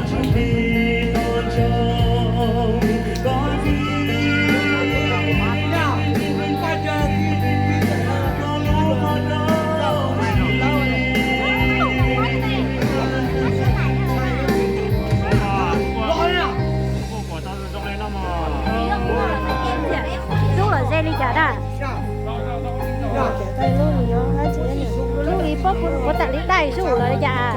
Lub ze li cas na? Lub li pob kuv tam li daij zuj lawm li cas?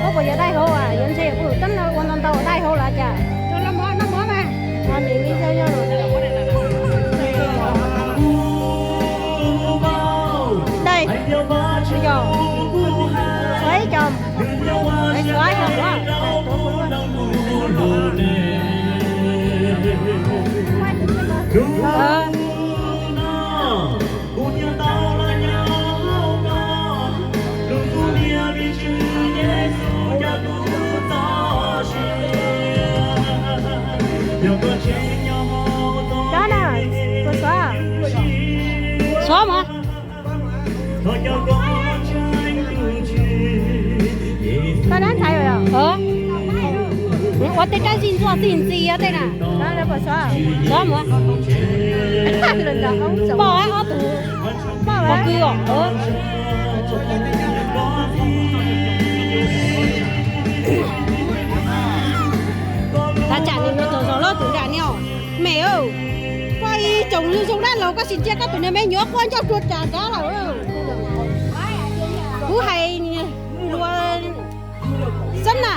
Koj puas yuav daij hauv, yuav ntshe kuv tab ua ntau ntau daij hauv los cas. Daij, yog, ib co, Xov na, xov mas. Koj dab ntxhais os? Ua tej rab zig ntxuaj txij ntxiv tej na. Xov mas. Poj ob tug. Poj kwv os. Thaj tsam nws mus txog zos loj tus nram ni os. Me, koj ib tsoom zoo dab laug koj sim ntsia koj tus niag me nyuam quaj ncauj rua ras nrad lawm. Kuv hais luag xwb na.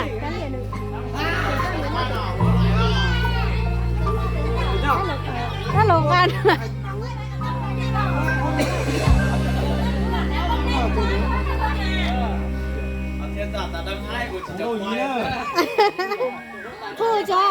Dab laug nqa. Phooj ywg,